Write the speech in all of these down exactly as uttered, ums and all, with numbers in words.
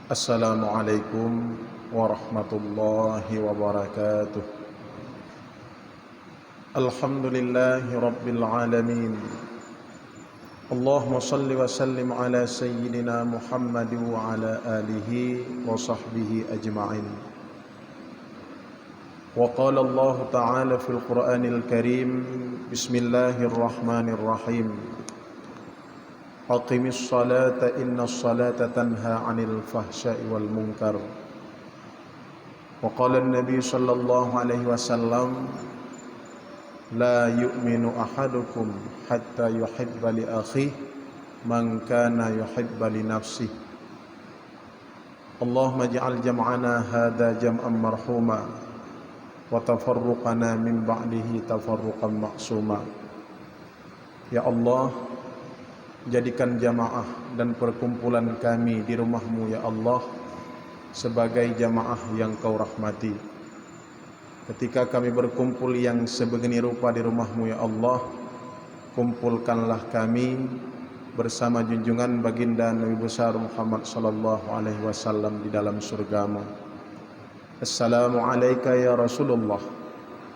Assalamualaikum warahmatullahi wabarakatuh. Alhamdulillahi rabbil alamin. Allahumma salli wa sallim ala sayyidina Muhammad wa ala alihi wa sahbihi ajma'in. Wa qala Allahu ta'ala fil Qur'anil Karim, bismillahirrahmanirrahim. Aqimis salata innas salata tanha 'anil fahsya'i wal munkar. Wa qala Nabi sallallahu alaihi wasallam, la yu'minu ahadukum hatta yuhibba li akhihi ma kana yuhibbu li nafsihi. Allahumma ij'al jam'ana hadza jam'an marhuma wa tafarruqana min ba'dihi tafarruqan ma'suma. Ya Allah, jadikan jamaah dan perkumpulan kami di rumah-Mu, ya Allah, sebagai jamaah yang Kau rahmati. Ketika kami berkumpul yang sebegini rupa di rumah-Mu, ya Allah, kumpulkanlah kami bersama junjungan Baginda Nabi Besar Muhammad sallallahu alaihi wasallam di dalam surga-Mu. Assalamu alaika ya Rasulullah.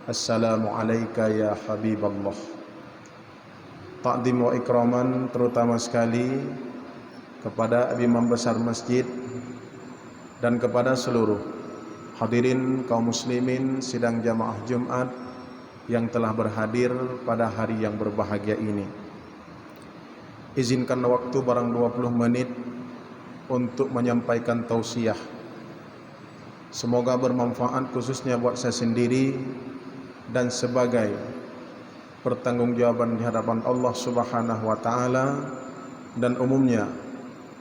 Assalamu alaika ya Habiballah. Takdim wa ikraman, terutama sekali kepada Imam Besar Masjid dan kepada seluruh hadirin kaum muslimin sidang jamaah Jumat yang telah berhadir pada hari yang berbahagia ini. Izinkan waktu barang dua puluh menit untuk menyampaikan tausiah. Semoga bermanfaat khususnya buat saya sendiri dan sebagai pertanggungjawaban di hadapan Allah Subhanahu wa Ta'ala, dan umumnya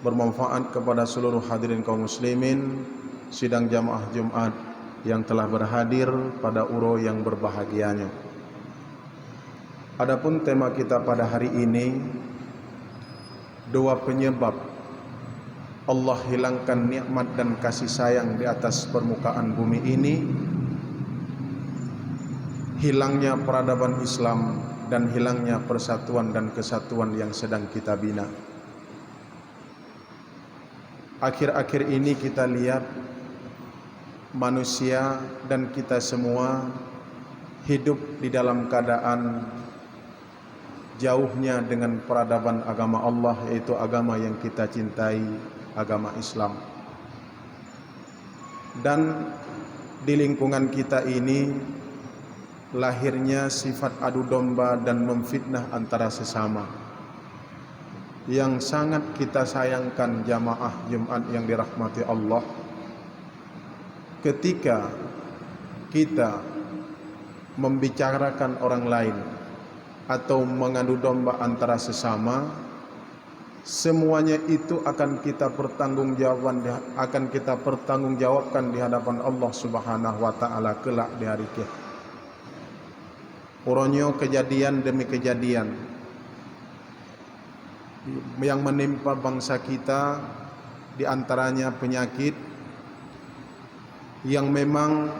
bermanfaat kepada seluruh hadirin kaum muslimin sidang jamaah Jumat yang telah berhadir pada uroe yang berbahagianya. Adapun tema kita pada hari ini, dua penyebab Allah hilangkan nikmat dan kasih sayang di atas permukaan bumi ini, hilangnya peradaban Islam dan hilangnya persatuan dan kesatuan yang sedang kita bina. Akhir-akhir ini kita lihat manusia dan kita semua hidup di dalam keadaan jauhnya dengan peradaban agama Allah, yaitu agama yang kita cintai, agama Islam. Dan di lingkungan kita ini lahirnya sifat adu domba dan memfitnah antara sesama. Yang sangat kita sayangkan, jamaah Jumat yang dirahmati Allah, ketika kita membicarakan orang lain atau mengadu domba antara sesama, semuanya itu akan kita pertanggungjawaban, akan kita pertanggungjawabkan di hadapan Allah Subhanahu wa Ta'ala kelak di hari kiamat. Uroe nyoe kejadian demi kejadian yang menimpa bangsa kita, di antaranya penyakit yang memang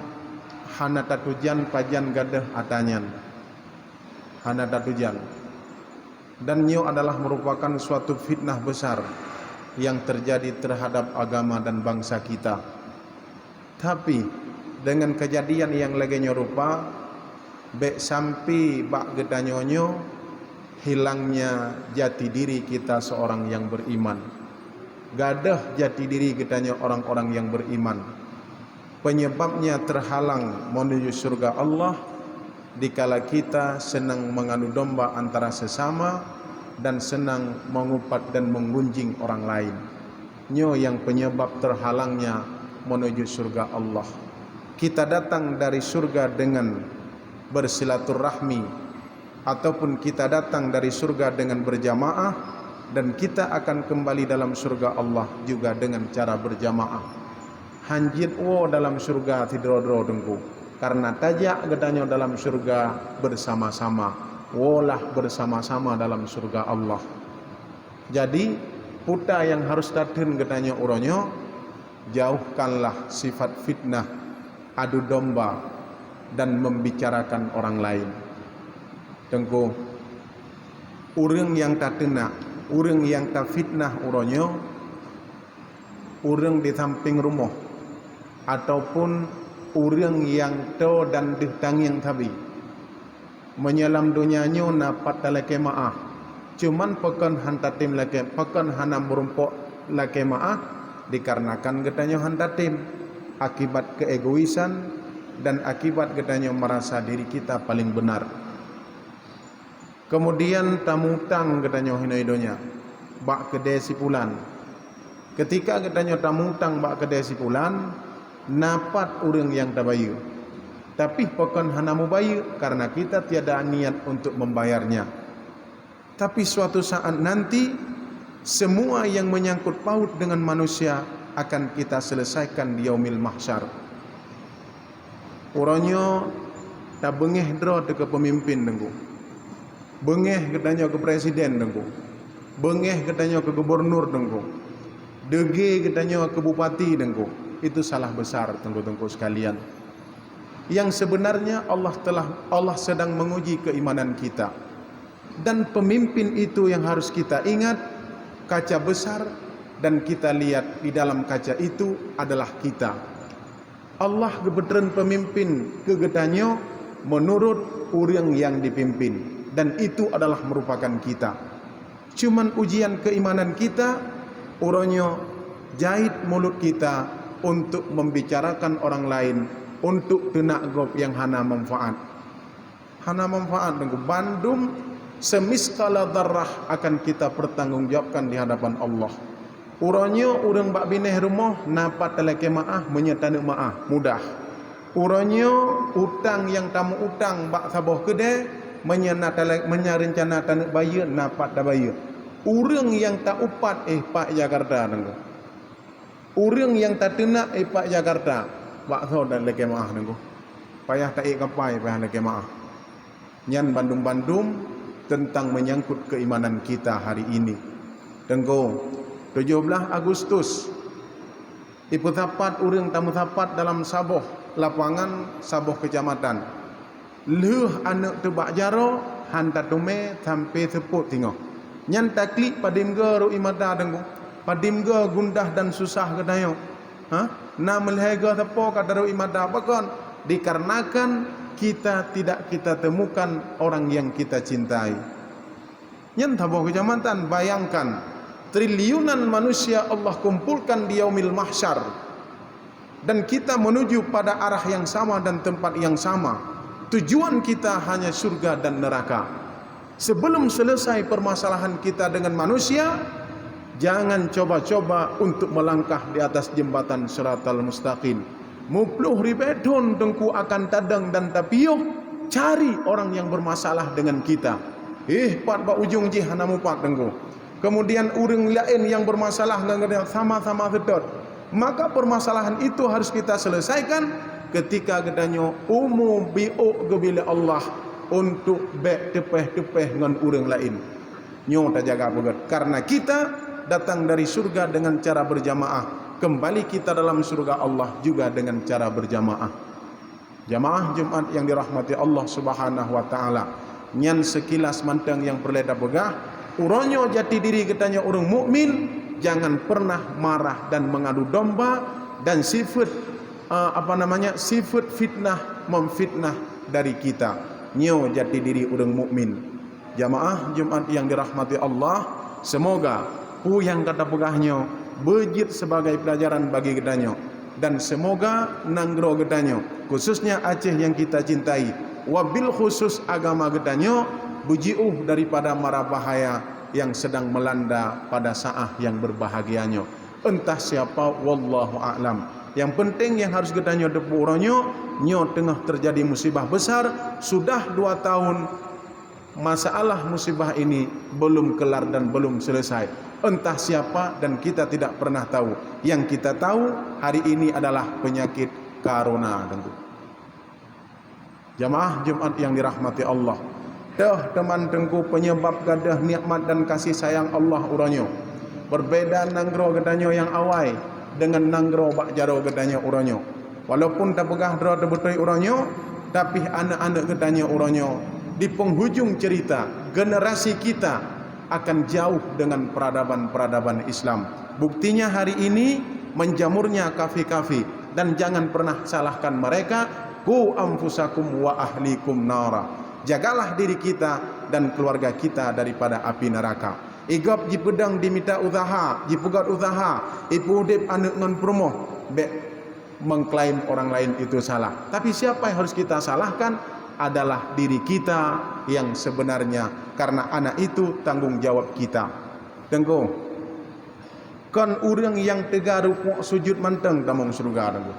hana tatujan pajan gadôh ata nyan. Hana tatujan. Dan nyoe adalah merupakan suatu fitnah besar yang terjadi terhadap agama dan bangsa kita. Tapi, dengan kejadian yang lagée nyoe rupa, bék sampai bak geutanyoe nyoe hilangnya jati diri kita seorang yang beriman. Gadôh jati diri geutanyoe orang-orang yang beriman. Penyebabnya terhalang menuju surga Allah dikala kita senang mengadu domba antara sesama dan senang mengupat dan menggunjing orang lain. Nyoe nyang penyebab terhalangnya menuju surga Allah. Kita datang dari surga dengan bersilaturahmi, ataupun kita datang dari surga dengan berjamaah, dan kita akan kembali dalam surga Allah juga dengan cara berjamaah. Hanjeuet woe dalam surga sidroe-droe teungku, karena tajak geutanyoe dalam surga bersama-sama. Woelah bersama-sama dalam surga Allah. Jadi, peue nyang harus tatheun geutanyoe uroe nyoe, jauhkanlah sifat fitnah, adu domba, dan membicarakan orang lain. Teungku, ureuëng nyang tateunak, ureuëng nyang tafitnah uroe nyoe, Ureuëng di sampéng rumoh, ataupun ureuëng nyang toe dan deuh tangieng sabe. Meunyoe lam donya nyoe na pat talakée meuáh, cuman pakon han tatem lakée, pakon hana meurumpok lakée meuáh, dikarenakan geutanyoe han tatem, akibat keuegoisan dan akibat geutanyoe meurasa diri kita paleng beunar. Keumudian tamutang geutanyoe hinoe donya bak keudée si pulan. Keutika geutanyoe tamutang bak keudée si pulan, na pat ureuëng nyang tabayeue. Tapi pakon hana mubayeue, karena kita tiada niat untuk membayarnya. Tapi suatu saat nanti, semua yang menyangkut paut dengan manusia akan kita selesaikan di yaumil mahsyar. Uroe nyoe tabeungéh droe teuh keu peumimpin, Teungku. Beungéh geutanyoe keu presiden, Teungku. Beungéh geutanyoe keu gubernur, Teungku. Deungéh geutanyoe keu bupati, Teungku. Itu salah besar, Teungku-teungku sekalian. Yang sebenarnya Allah telah, Allah sedang menguji keimanan kita. Dan pemimpin itu yang harus kita ingat, kaca besar, dan kita lihat di dalam kaca itu adalah kita. Allah geupeutreun peumimpin keu geutanyoe meunurot ureuëng nyang dipimpin, dan itu adalah merupakan kita. Cuman ujian keimanan kita, uroe nyoe jait mulut kita untuk membicarakan orang lain, untuk teunak gob nyang hana manfaat. Hana manfaat, Teungku. Bandum semiskala darrah akan kita pertanggungjawabkan di hadapan Allah. Uroe nyoe ureuëng bak binéh rumoh na pat talakée meuáh meunyoe taneuk meuáh, mudah. Uroe nyoe utang nyang tameuutang bak saboh keudée, meunyoe na tala-, meunyoe reuncana taneuk bayeue, na pat tabayeue. Ureuëng nyang taupat, eh, pat Jakarta, Teungku. Ureuëng nyang tateunak, eh, pat Jakarta, bak soe talakée meuáh, Teungku. Payah taék kapai, payah lakée meuáh. Nyan bandum-bandum teuntang meunyangkot keuimanan kita hari ini. Teungku, tujoh blaih Agustus, ipeusapat ureuëng tameusapat dalam saboh lapangan, saboh keucamatan. Lheueh aneuëk teuh bak jaroe, han tateumé sampoe seupôt singoh. Nyan taklik padum goe rô ié mata, Teungku. Padum goe gundah dan susah geutanyoe. Ha? Na meulhée goe sapo ka tarô ié mata, pakon? Dikarenakan kita tidak kita temukan orang yang kita cintai. Nyan saboh keucamatan, bayangkan, triliunan manusia Allah kumpulkan di yaumil mahsyar. Dan kita menuju pada arah yang sama dan tempat yang sama. Tujuan kita hanya surga dan neraka. Sebelum selesai permasalahan kita dengan manusia, jangan coba-coba untuk melangkah di atas jembatan Siratal Mustaqim. Muploh ribée thon Teungku akan tadong dan tapiôh cari orang yang bermasalah dengan kita. Eh, pat bak ujong jih hana mupat, Teungku. Kemudian ureuëng laén nyang bermasalah ngon geutanyoe sama-sama seutôt. Maka permasalahan itu harus kita selesaikan ketika geutanyoe umu biôk geubri lé Allah untuk bék teupéh-teupéh ngon ureuëng laén. Nyoe tajaga beugét, karena kita datang dari surga dengan cara berjamaah, kembali kita dalam surga Allah juga dengan cara berjamaah. Jamaah Jumat yang dirahmati Allah Subhanahu wa Ta'ala, nyan seukilas mantong nyang peureulée tapeugah. Uroe nyoe jati diri geutanyoe ureuëng mukmin, jangan pernah marah dan mengadu domba dan sifeuet, eh, apa namanya, sifeuet fitnah memfitnah dari kita. Nyoe jati diri ureuëng mukmin. Jamaah Jumat yang dirahmati Allah, semoga peue nyang ka tapeugah nyoe beujeuet sebagai pelajaran bagi geutanyoe, dan semoga nanggroe geutanyoe, khususnya Aceh yang kita cintai, wabil khusus agama geutanyoe, beujiôh daripada mara bahaya yang sedang melanda pada saat yang berbahagia nyoe. Entah siapa, wallahu a'lam. Yang penting yang harus geutanyoe teupeu uroe nyoe, nyoe teungoh terjadi musibah besar, sudah dua tahun masalah musibah ini belum kelar dan belum selesai. Entah siapa dan kita tidak pernah tahu. Yang kita tahu hari ini adalah penyakit corona, Teungku. Jamaah Jumat yang dirahmati Allah. Toh teuma Teungku penyebab gadoh nikmat dan kasih sayang Allah uroe nyoe. Berbeda nanggroe geutanyoe nyang awai dengan nanggroe bak jaroe geutanyoe uroe nyoe. Walaupun tapeugah droe teubeutôi uroe nyoe, tapi aneuëk-aneuëk geutanyoe uroe nyoe di penghujung cerita, generasi kita akan jauh dengan peradaban-peradaban Islam. Buktinya hari ini menjamurnya kafe-kafe, dan jangan pernah salahkan mereka. Qu anfusakum wa ahlikum nara. Jagalah diri kita dan keluarga kita daripada api neraka. Igop jipeudong dimita usaha, jipeugöt usaha, ipeuudép aneuk ngon peurumoh, bék mengklaim orang lain itu salah. Tapi siapa yang harus kita salahkan? Adalah diri kita yang sebenarnya, karena anak itu tanggung jawab kita. Teungku, kon ureuëng nyang teuga rukuk sujud mantong tamong syeuruga, Teungku.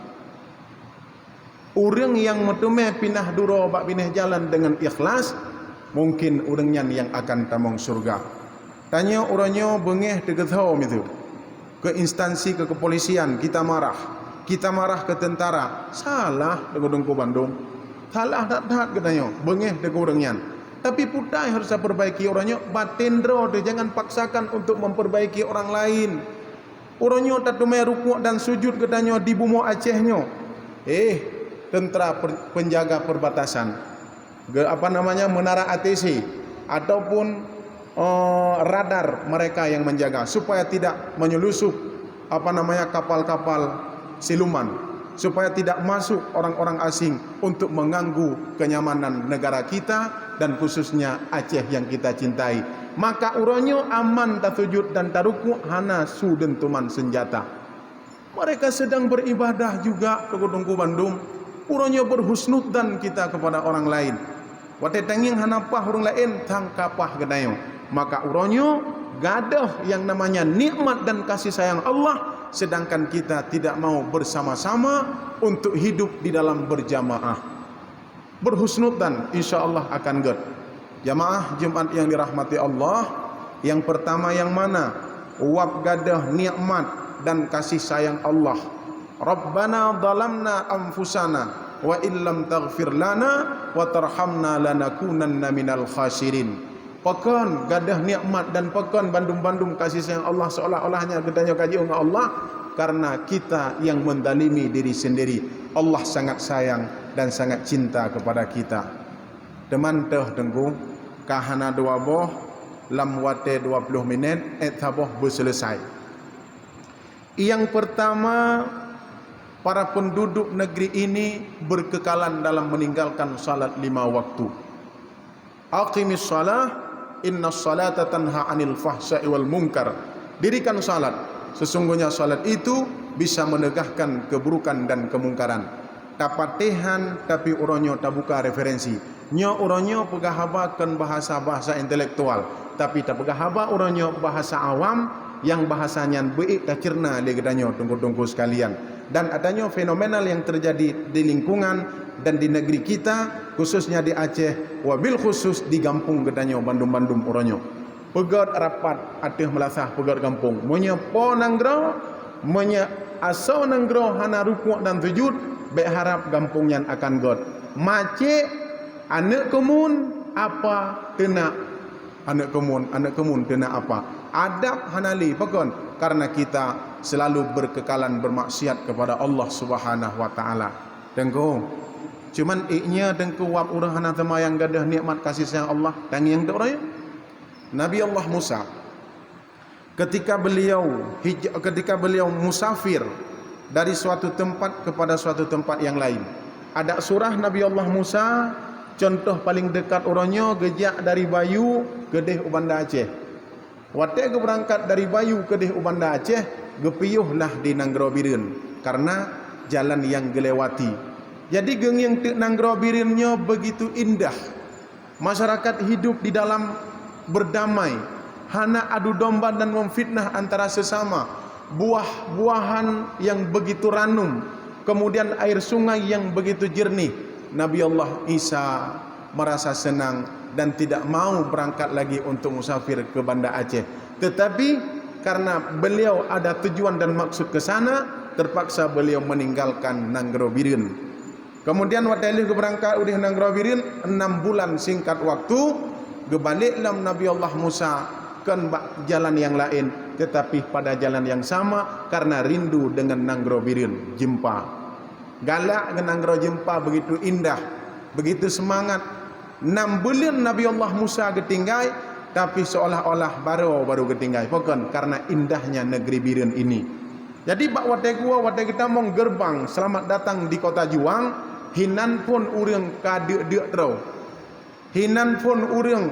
Ureuëng nyang meuteumé pinah duroe bak binéh jalan deungon ikhlas, mungkin ureuëng nyan nyang akan tamong syeuruga. Tanyoe uroe nyoe beungéh teugeutho miseue keu instansi keu keupolisian, kita marah. Kita marah keu teuntara. Salah, Teungku-teungku bandum. Salah that-that geutanyoe, beungéh teuh keu ureuëng nyan. Tapi peue nyang harus tapeurbaiki uroe nyoe? Batén droe teuh, jangan paksakan untuk memperbaiki orang lain. Uroe nyoe tateumé rukuk dan sujud geutanyoe di bumoe Aceh nyoe. Eh, tentara per-, penjaga perbatasan. Ge-, apa namanya, menara A T C ataupun, eh, radar mereka yang menjaga supaya tidak menyelusup, apa namanya, kapal-kapal siluman, supaya tidak masuk orang-orang asing untuk mengganggu kenyamanan negara kita dan khususnya Aceh yang kita cintai. Maka uroe nyoe aman tasujud dan tarukuk hana su deuntuman senjata. Mereka sedang beribadah juga, Teungku-teungku bandum. Uroe nyoe berhusnudzan kita kepada orang lain. Watée tangieng hana paih ureuëng laén, tan ka paih geutanyoe. Maka uroe nyoe gadôh yang namanya nikmat dan kasih sayang Allah, sedangkan kita tidak mau bersama-sama untuk hidup di dalam berjamaah. Berhusnudzan, insya Allah akan gét. Jamaah Jumat yang dirahmati Allah, yang pertama yang mana? Wab gadôh nikmat dan kasih sayang Allah. Rabbana zalamna anfusana wa illam taghfir lana wa tarhamna lanakunanna minal khasirin. Pakon gadôh nikmat dan pakon bandum-bandum kasih sayang Allah seolah-olahnya geutanyoe ka jiôh ngon Allah, karena kita yang mendalimi diri sendiri. Allah sangat sayang dan sangat cinta kepada kita. Teuma teuh Teungku, ka hana dua boh, lam watée dua puluh minét, ék saboh beuseuleusai. Yang pertama, para penduduk negeri ini berkekalan dalam meninggalkan salat lima waktu. Aqimis shalah, innas salata tanha 'anil fahsya'i wal munkar. Dirikan salat, sesungguhnya salat itu bisa menegahkan keburukan dan kemungkaran. Tapatéhan, tapi uroe nyoe tabuka referensi. Nyoe uroe nyoe peugah haba kon bahasa-bahasa intelektual, tapi tapeugah haba uroe nyoe bahasa awam, nyang bahasa nyan beuék taceurna lé geutanyoe, Teungku-teungku sekalian. Dan atanyoe fenomenal yang terjadi di lingkungan dan di negeri kita, khususnya di Aceh, wabil khusus di gampông geutanyoe bandum-bandum uroe nyoe. Peugét rapat ateueh meulasah peugét gampông. Meunyoe po nanggroe, meunyoe asoe nanggroe hana rukuk dan sujud, bék harab gampông nyan akan gét. Macet, aneuk keumun, apa, teunak aneuk keumun, aneuk keumun teunak apa. Adab hana lé, pakon? Karena kita selalu berkekalan bermaksiat kepada Allah Subhanahu wa Taala. Teungku, cuman ék nyoe Teungku wab ureuëng hana teumayang gadôh nikmat kasih sayang Allah, tangieng teuh uroe nyoe. Nabi Allah Musa, ketika beliau hij-, ketika beliau musafir dari suatu tempat kepada suatu tempat yang lain, adak surah Nabi Allah Musa, contoh paling dekat uroe nyoe, geujak dari Bayu keudeh u Banda Aceh. Watée geubeurangkat dari Bayu keudeh u Banda Aceh, geupiôh lah di Nanggroe Bireuen, karena jalan nyang geulewati. Jadi geungieng teuk Nanggroe Bireuen nyoe begitu indah. Masyarakat hidup di dalam berdamai, hana adu domba dan memfitnah antara sesama, buah-buahan yang begitu ranum, kemudian air sungai yang begitu jernih. Nabi Allah Isa merasa senang dan tidak mau berangkat lagi untuk musafir ke Banda Aceh. Tetapi karena beliau ada tujuan dan maksud ke sana, terpaksa beliau meninggalkan Nanggroe Bireuen. Kemudian watée lheueh geubeurangkat udeh Nanggroe Bireuen, enam bulan singkat waktu, geubalek lom Nabi Allah Musa kon bak jalan nyang laén, tetapi pada jalan nyang sama karena rindu dengan Nanggroe Bireuen, jeumpa. Galak ngon Nanggroe jeumpa begitu indah, begitu seumangat. Enam buleuen Nabi Allah Musa geutinggai, tapi seolah-olah baroe baru geutinggai. Pakon? Karena indahnya negeri Bireuen ini. Jadi bak watée geuwoe, watée geutamong geureubang seulamat datang di kota juang, hinan phon ureuëng ka deuk-deuk droe. Hinan phon ureuëng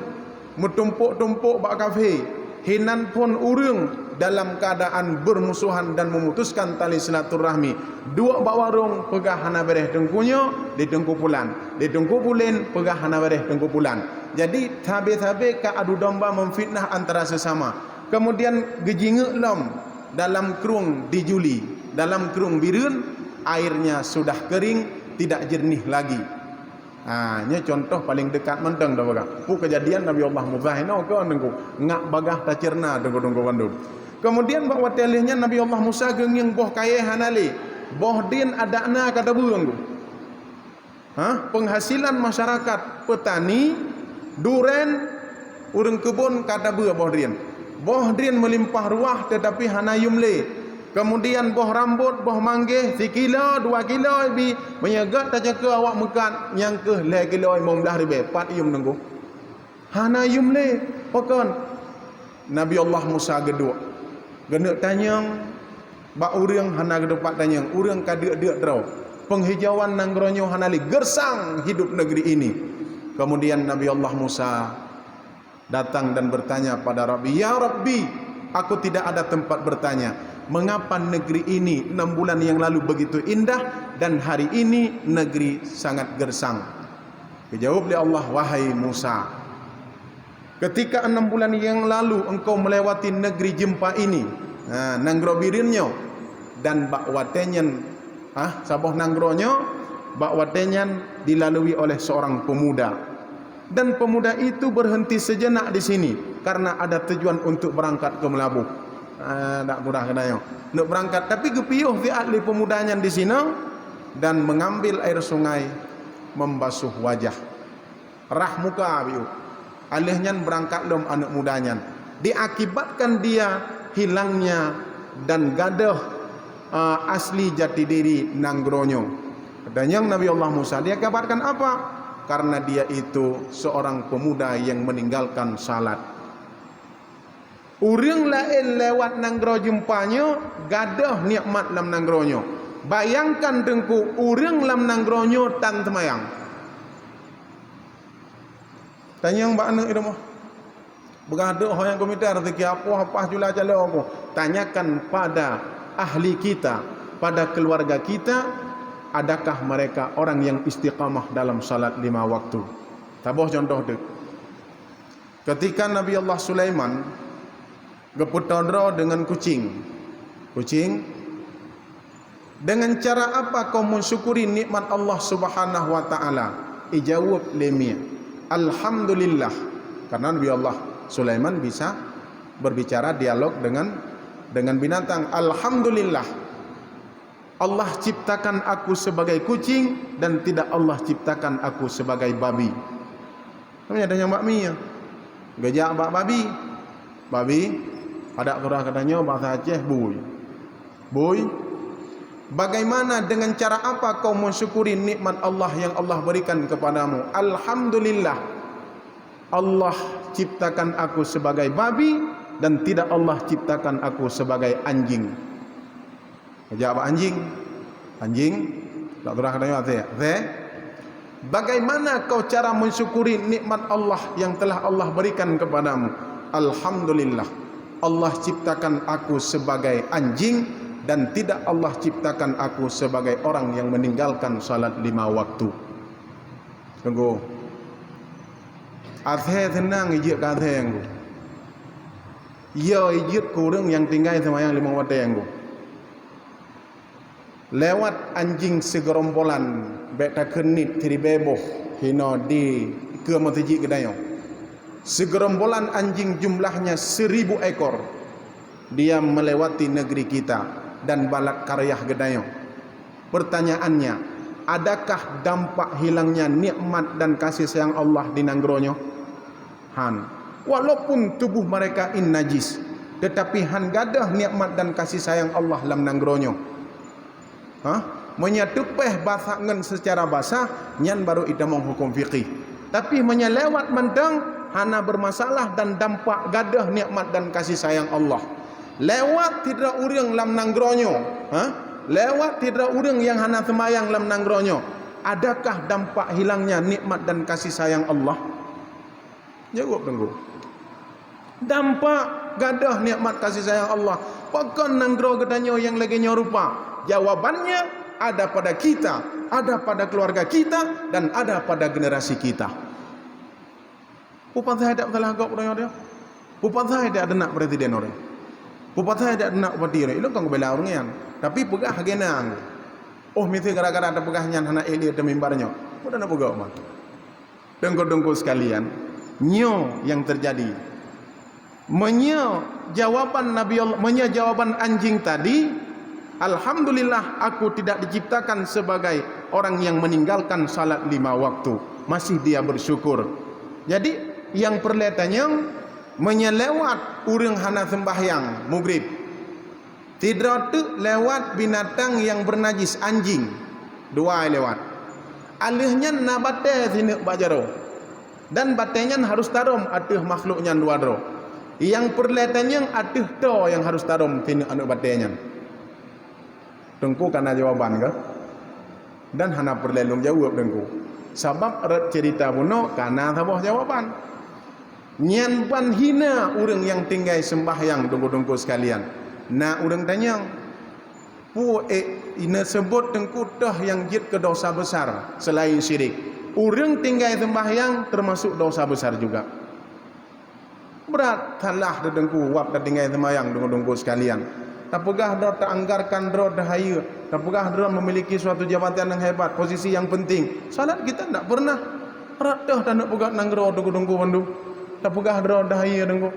meutumpôk-tumpôk bak kafé, hinan phon ureuëng dalam keuadaan beurmusohan dan meumutuskan tali silaturahmi. Duek bak warong peugah hana béréh teungku nyoe di teungku pulan, di teungku pulen peugah hana béréh teungku pulan. Jadi sabe-sabe ka adu domba meufitnah antara seusama. Keumudian geujingeuk lom dalam krueng di juli, dalam krueng bireuen, airnya sudah kering, tidak jernih lagi. Ha, nyoe contoh paléng dekat mantong dah peugah. Peue keujadian Nabi Allah Musa inoe kon teungku, ngak bagaih taceurna teungku-teungku bandum. Keumudian bak watée lheueh nyan Nabi Allah Musa geungieng boh kayée hana lé, boh drien adak na ka tabeue teungku. Ha, penghasilan masyarakat petani, duren, ureuëng keubon ka tabeue boh drien. Boh drien meulimpah ruah teutapi hana yum lé. Keumudian boh rambot, boh manggéh, sikilo, dua kilo bi, meunyoe gét taceukeue awak meukat, nyang keuh lhée kilo limong blaih ribée, pat yum teungku. Hana yum lé, pakon? Nabi Allah Musa geuduek. Geuneuk tanyong bak ureuëng hana geutupat tanyong, ureuëng ka deuk-deuk droe. Penghijauan nanggroe nyoe hana lé, gersang hidup negeri ini. Kemudian Nabi Allah Musa datang dan bertanya pada Rabbi, "Ya Rabbi, aku tidak ada tempat bertanya. Mengapa negeri ini enam bulan yang lalu begitu indah dan hari ini negeri sangat gersang?" Geujaweueb lé Allah, "Wahai Musa, ketika enam bulan yang lalu engkau melewati negeri Jempa ini," ha, nanggroe bireuen nyoe, "dan bak watée nyan, ha, saboh nanggroe nyoe, bak watée nyan dilalui oleh seorang pemuda. Dan pemuda itu berhenti sejenak di sini karena ada tujuan untuk berangkat ke Meulaboh." Ha, dak mudah keunan nyoe. Neuk beurangkat, tapi geupiôh siat lé pemuda nyan di sinoe dan mengambil air sungai membasuh wajah. Rhah muka, biôh. Lheueh nyan beurangkat lom aneuëk muda nyan. Diakibatkan dia hilangnya dan gadôh, a, asli jati diri nanggroe nyoe. Tanyong Nabi Allah Musa, diakibatkan apa? Karena dia itu seorang pemuda yang meninggalkan salat. Ureuëng laén lewat nanggroe Jempa nyoe gadôh nikmat lam nanggroe nyoe. Bayangkan teungku, ureuëng lam nanggroe nyoe tan seumayang. Tanyong bak aneuëk i rumoh. Beugah deuek ho nyang kumita rezeki apoh, apah jula calo apoh. Tanyakan pada ahli kita, pada keluarga kita, adakah mereka orang yang istiqamah dalam salat lima waktu? Saboh contoh deuek. Ketika Nabi Allah Sulaiman geupeutodroe deungon kucing. Kucing, "Dengan cara apa kau mensyukuri nikmat Allah Subhanahu wa Ta'ala?" Ijaweueb lé mie, "Alhamdulillah." Karena Nabi Allah Sulaiman bisa berbicara dialog dengan, dengan binatang. "Alhamdulillah, Allah ciptakan aku sebagai kucing dan tidak Allah ciptakan aku sebagai babi." Namanya tanyong bak mie. Geujak bak babi. "Babi, adak keurah geutanyoe bahasa Aceh bui. Bui, bagaimana, dengan cara apa kau mensyukuri nikmat Allah yang Allah berikan kepadamu?" "Alhamdulillah, Allah ciptakan aku sebagai babi dan tidak Allah ciptakan aku sebagai anjing." Geujak bak anjing. "Anjing, dak keurah geutanyoe asée. Asée, bagaimana kau cara mensyukuri nikmat Allah yang telah Allah berikan kepadamu?" "Alhamdulillah, Allah ciptakan aku sebagai anjing dan tidak Allah ciptakan aku sebagai orang yang meninggalkan salat lima waktu." Teungku, asée seunang ijeuet keu asée, teungku. Yo ijeuet keu ureuëng nyang tinggai seumayang limong watée, teungku. Lewat anjing sigeurombolan, bék takheun niet siribée boh, hinoe di keue meuseujid geutanyoe. Sigeurombolan anjing jumlahnya seribu ekor, dia melewati negeri kita dan balat karyah geutanyoe. Pertanyaannya, adakah dampak hilangnya nikmat dan kasih sayang Allah di nanggroe nyoe? Han. Walaupun tubuh mereka in najis, tetapi han gadôh nikmat dan kasih sayang Allah lam nanggroe nyoe. Ha? Meunyoe teupéh basah ngon seucara basah, nyan baru itamong huköm fiqih. Tapi meunyoe lewat mantong, hana bermasalah dan dampak gadôh nikmat dan kasih sayang Allah. Lewat sidroe ureuëng lam nanggroe nyoe, ha? Lewat sidroe ureuëng nyang hana seumayang lam nanggroe nyoe, adakah dampak hilangnya nikmat dan kasih sayang Allah? Jaweueb Teungku. Dampak gadôh nikmat kasih sayang Allah. Pakon nanggroe geutanyoe nyang lagée nyoe rupa? Jawabannya ada pada kita, ada pada keluarga kita, dan ada pada generasi kita. Peue pasai dak salah gob uroe nyoe? Peue pasai dak deunak presiden uroe? Peue pasai dak deunak bupati uroe? Ilôn kon kubela ureuëng nyan. Tapi peugah hagée na. Oh, miseue gara-gara tapeugah nyan hana ék lé teuh mimbar nyoe. Peue dak na peugah mah? Teungku-teungku sekalian, nyoe nyang teujadi. Meunyoe jawaban Nabi Allah, meunyoe jawaban anjing tadi, "Alhamdulillah, aku tidak diciptakan sebagai orang yang meninggalkan salat lima waktu." Masih dia bersyukur. Jadi, nyang peureulée tanyong, meunyoe lewat ureuëng hana sembahyang mugrib, sidroe teuk lewat binatang nyang beunajis, anjing, dua lewat. Aleuh nyan na batée sineuk bak jaroe. Dan batée nyan harôh tarhom ateueh makhlok nyan dua droe. Nyang peureulée tanyong ateueh toh nyang harôh tarhom sineuk aneuëk batée nyan. Teungku ka na jawaban kah? Dan hana peureulée lôn jaweueb Teungku. Sabab rot ceurita bunoe ka na saboh jawaban. Nyan ban hina ureuëng nyang tinggai seumbahyang, Teungku-teungku sekalian. Na ureuëng tanyong, peue ék neuseubot Teungku toh nyang jeuet keu dosa besar seulaén syirik? Ureuëng tinggai seumbahyang teumasok dosa besar juga. Brat salah Teungku wab tatinggai seumbahyang, Teungku-teungku sekalian. Tapeugah droe taanggarkan droe deuh hayeue, tapeugah droe memiliki suatu jabatan yang hebat, posisi yang penting. Salat kita ndak pernah. Rot toh taneuk peugah nanggroe Teungku-teungku bandum. Tapeugah droe deuh hayeue Teungku.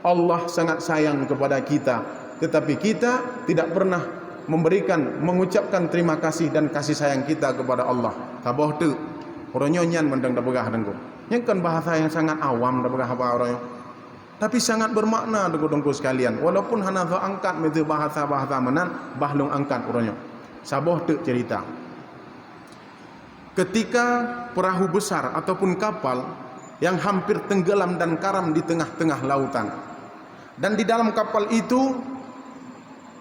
Allah sangat sayang kepada kita, tetapi kita tidak pernah memberikan, mengucapkan terima kasih dan kasih sayang kita kepada Allah. Saboh teuk, uroe nyoe nyan mantong tapeugah Teungku. Nyan kon bahasa yang sangat awam tapeugah haba uroe nyoe. Tapi sangat bermakna Teungku-teungku sekalian. Walaupun hana soe angkat miseue bahasa-bahasa meunan, bah lôn angkat uroe nyoe. Saboh teuk ceurita. Ketika perahu besar ataupun kapal yang hampir tenggelam dan karam di tengah-tengah lautan. Dan di dalam kapal itu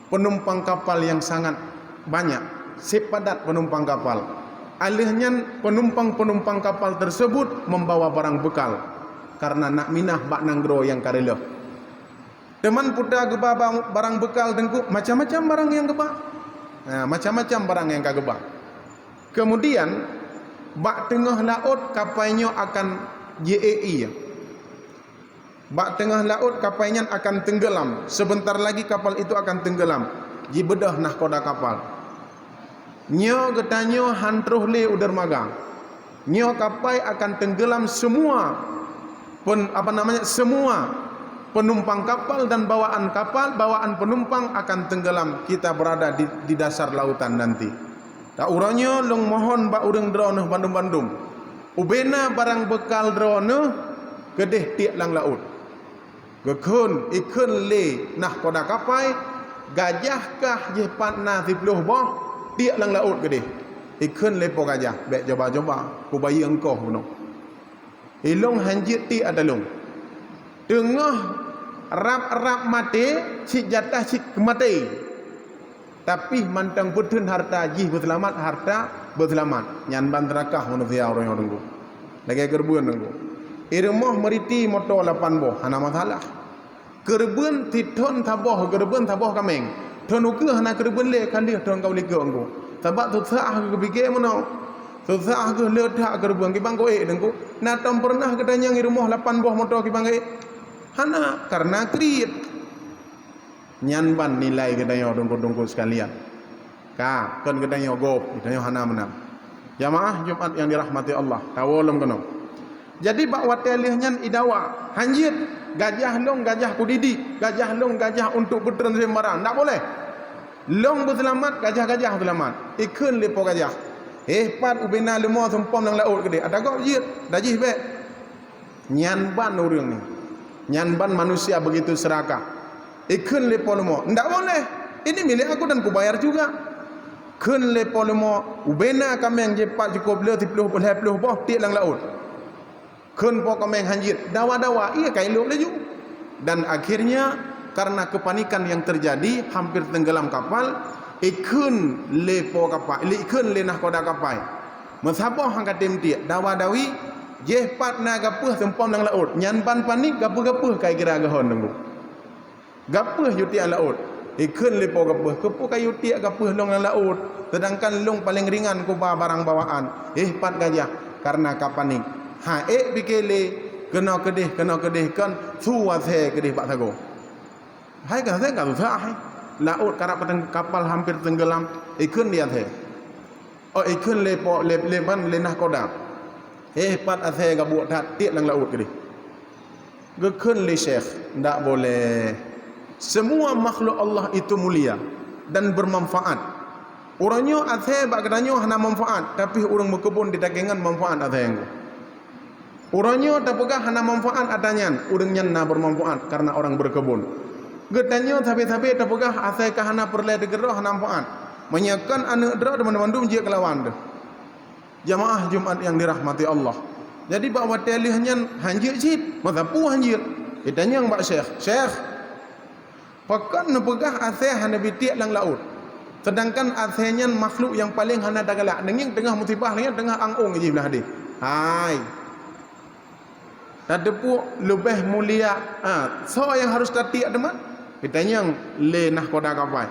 penumpang kapal yang sangat banyak, sipadat penumpang kapal. Aleuh nyan penumpang-penumpang kapal tersebut membawa barang bekal karena nak minah bak nanggroe nyang ka reuloh. Teuma peue geuba ba-, barang bekal Teungku, macam-macam barang nyang geuba. Ha, macam-macam barang nyang ka geuba. Kemudian, bak teungoh laôt kapai nyoe akan jiék ié. Bak teungoh laôt kapai nyan akan tenggelam. Sebentar lagi kapal itu akan tenggelam. Jibeudôh nahkoda kapal. Nyoe geutanyoe han troh lé u dermaga. Nyoe kapai akan tenggelam semua pen-, apa namanya, semua penumpang kapal dan bawaan kapal, bawaan penumpang akan tenggelam. Kita berada di, di dasar lautan nanti. Ka uroe nyoe lôn mohon bak ureuëng droeneueh bandum-bandum, ubena barang bekal droeneueh keudeh tiek lam laôt. Geukheun, ikheun lé nahkoda kapai, gajah kah jih pat na siploh boh, tiek lam laôt keudeh. Ikheun lé po gajah, bék coba-coba, kubayeue engkoh bunoe. Ilôn han jeuet tiek ata lôn. Teungoh rab-rab maté, cit jatah cit keumaté. Tapi mantong peutheun harta jih beuseulamat, harta beuseulamat. Nyan ban seurakah manusia uroe nyoe Teungku. Lagée keureubeuen Teungku. I rumoh meuriti moto lapan boh, hana masalah. Keureubeuen sithon saboh, keureubeuen saboh kaméng. Thon ukeue hana keureubeuen lé, ka lheueh thon ka u likot Teungku. Sabab susah geuh geupike meunoe. Susah geuh le that keureubeuen, kibang goék Teungku. Na tom peureunah geutanyong i rumoh lapan boh moto kibang goék? Hana, karena kriet. Nyan ban nilai geutanyoe Teungku-teungku sekalian. Ka, kon geutanyoe gob, geutanyoe hana meunan. Jamaah Jumat yang dirahmati Allah, tawoe lom keunoe. Jadi bak watée lheueh nyan idawa, han jeuet, gajah lôn gajah kudidik, gajah lôn gajah untuk peutreun sembarang, ndak boleh. Lôn beuseulamat, gajah-gajah seulamat. Ikheun lé po gajah, "Eh, pat ubena leumo sumpom lam laôt keudeh, ata gob jeuet, dajih bék." Nyan ban ureuëng nyoe. Nyan ban manusia begitu serakah. Ikheun lé po leumo, "Ndak boleh. Ini milik aku dan kubayar juga." Kheun lé po leumo, ubena kaméng jipat cukôp le siploh lhée ploh boh tiek lam laôt. Kheun po kaméng han jeuet, dawa-dawa, ié ka ilok laju. Dan akhirnya Karena kepanikan yang terjadi, hampir tenggelam kapal, ikheun lé po kapai, ikheun lé nahkoda kapai. Meusaboh han ka tem tiek, dawa-dawi, jéh pat na gapeuh seumpom lam laôt. Nyan ban panik, gapeuh-gapeuh kai kira geuhon teungku. Gapeuh yue tiek laôt. Ikheun lé po gapeuh, keupeue ka yue tiek gapeuh lôn lam laôt, seudangkan lôn paleng ringan kuba barang bawaan. Éh pat gajah, karena ka panik. Ha ék pike lé, keunoe keudeh, keunoe keudeh kon, su asèe keudeh bak sagoe. Hai ka asèe ka susah hai. Laôt karap kapal hampir tenggelam, ikheun di asèe. Oh, ikheun lé po, lé, lé ban, lé nahkoda. Éh pat asèe gabuek that tiek lam laôt keudeh. Geukheun lé Syekh, ndak boleh. Semua makhluk Allah itu mulia dan bermanfaat. Uroe nyoe asèe bak geutanyoe hana manfaat, tapi ureuëng meukeubon di takengan manfaat asèe nyan. Uroe nyoe tapeugah hana manfaat atra nyan, ureuëng nyan na bermanfaat karena orang berkebun. Geutanyoe sabe-sabe tapeugah asèe ka hana peureulèe teugeurôh hana manfaat. Meunyoe kon aneuëk droe teuma mandum jeuet keulawan teuh. Jamaah Jumat yang dirahmati Allah. Jadi bak watèe lheueh nyan han jeuet cit, meusapeue han jeuet. Itanyong bak Syekh, "Syekh, pakon neupeugah asèe hana bitiek lam laôt? Seudangkan asèe nyan makhluk nyang paleng hana tagalak, neungieng teungoh musibah lagèe nyan teungoh ang-ong jih blah deh." Hai. Tateupeue leubeh mulia, ha, soe nyang harôh tatiek teuma? Geutanyong lé nahkoda kapai,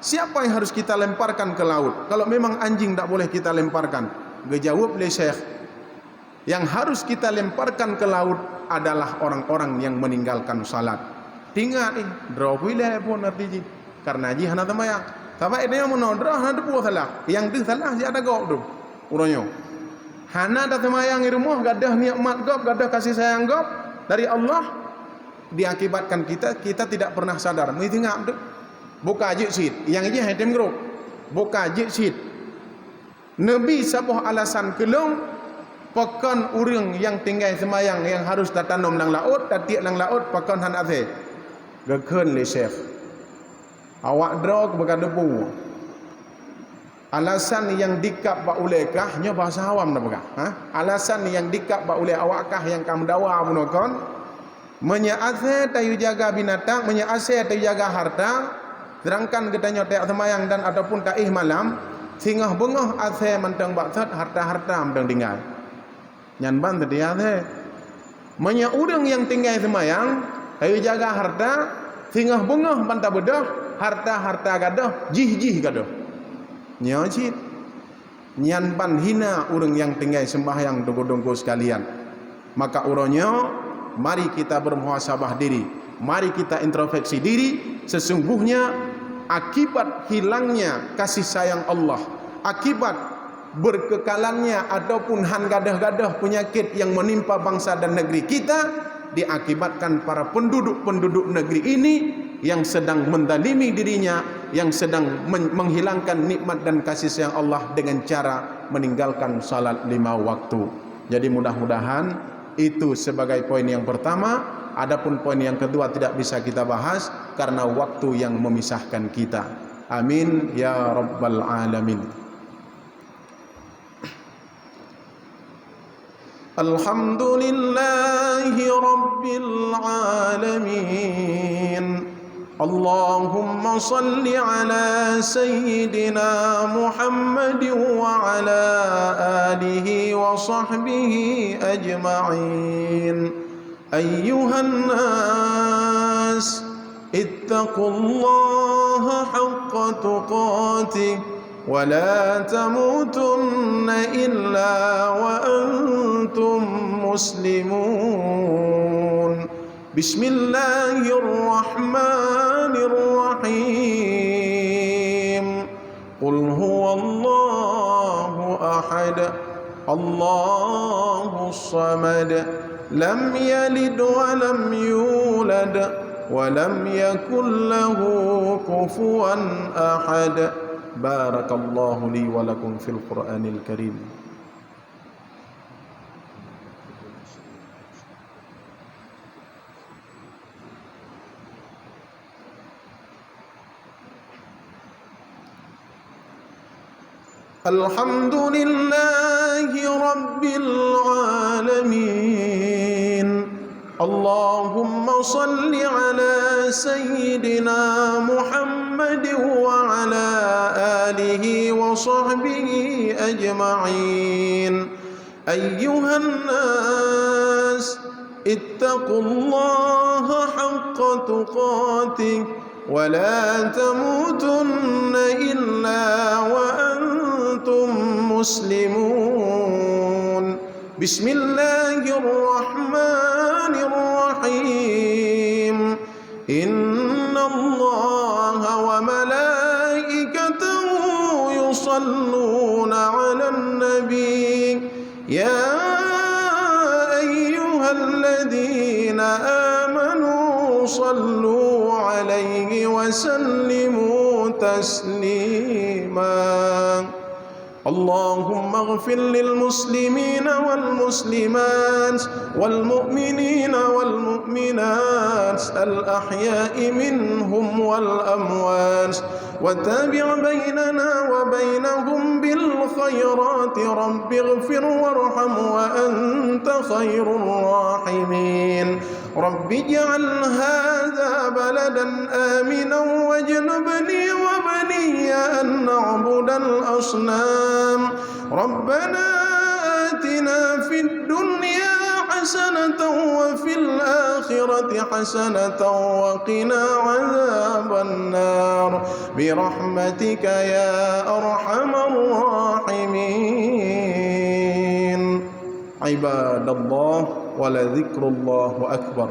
"Siapa yang harus kita lemparkan ke laut kalau memang anjing tak boleh kita lemparkan?" Geujaweueb lé Syekh, "Yang harus kita lemparkan ke laut adalah orang-orang yang meninggalkan salat." Teuingat, eh, droe pih ilèe phon arti jih. Karena jih hana seumayang. Sabab geutanyoe meunoe, droe hana teupeue salah. Nyang deuh salah siat gob tu. Uroe nyoe. Hana taseumayang di rumoh, gadôh nikmat gob, gadôh kasih sayang gob dari Allah, diakibatkan kita, kita tidak pernah sadar. Meuingat tu. Buka jeuet cit. Nyang jih hai tem grup. Buka jeuet cit. Neubi saboh alasan keu lôn, pakon ureuëng nyang tinggai seumayang nyang harôh tatanom lam laôt, tatiek lam laôt, pakon hana asèe? Geukheun lé Syekh, "Awak droe keubeukateupeue." Alasan nyang dikab bak ulèe kah, nyoe bahasa awam tapeugah, ha? Alasan nyang dikab bak ulèe awak kah nyang ka meudawa bunoe kon, meunyoe asèe tayue jaga binatang, meunyoe asèe tayue jaga harta, seudangkan geutanyoe tajak seumayang dan ataupun taéh malam, singoh beungoh asèe mantong bak sot, harta-harta mantong tinggai. Nyan ban teudiah lé. Meunyoe ureuëng nyang tinggai seumayang, tayue jaga harta, singoh beungoh ban tabeudôh, harta-harta gadôh, jih-jih gadôh. Nyoe cit. Nyan ban hina ureuëng nyang tinggai seumbahyang teungku-teungku sekalian. Maka uroe nyoe, mari kita bermuhasabah diri. Mari kita introspeksi diri. Sesungguhnya, akibat hilangnya kasih sayang Allah, akibat berkekalannya ataupun han gadôh-gadôh penyakit yang menimpa bangsa dan negeri kita, diakibatkan para penduduk-penduduk negeri ini yang sedang menzalimi dirinya, yang sedang men-, menghilangkan nikmat dan kasih sayang Allah dengan cara meninggalkan salat lima waktu. Jadi, mudah-mudahan itu sebagai poin yang pertama. Adapun poin yang kedua tidak bisa kita bahas karena waktu yang memisahkan kita. Amin ya rabbal alamin. الحمد لله رب العالمين. اللهم صل على سيدنا محمد وعلى آله وصحبه أجمعين. أيها الناس، اتقوا الله حق تقاته ولا تموتن إلا وأنتم مسلمون. بسم الله الرحمن الرحيم. قل هو الله أحد، الله الصمد، لم يلد ولم يولد، ولم يكن له كفوا أحد. بارك الله لي ولكم في القرآن الكريم. الحمد لله رب العالمين. اللهم صل على سيدنا محمد وعلى آله وصحبه أجمعين. أيها الناس، اتقوا الله حق تقاته ولا تموتن إلا وأنتم مسلمون. بسم الله الرحمن الرحيم. إن الله وملائكته يصلون على النبي، يا أيها الذين آمنوا صلوا عليه وسلموا تسليما. اللهم اغفر للمسلمين والمسلمات والمؤمنين والمؤمنات الأحياء منهم والأموات، وتابع بيننا وبينهم بالخيرات، رب اغفر وارحم وأنت خير الراحمين. رب اجعل هذا بلدا آمنا واجنبني وبني أن نعبد الأصنام. ربنا آتنا في الدنيا حسنة وفي الآخرة حسنة وقنا عذاب النار برحمتك يا أرحم الراحمين. عباد الله، ولذكر الله أكبر.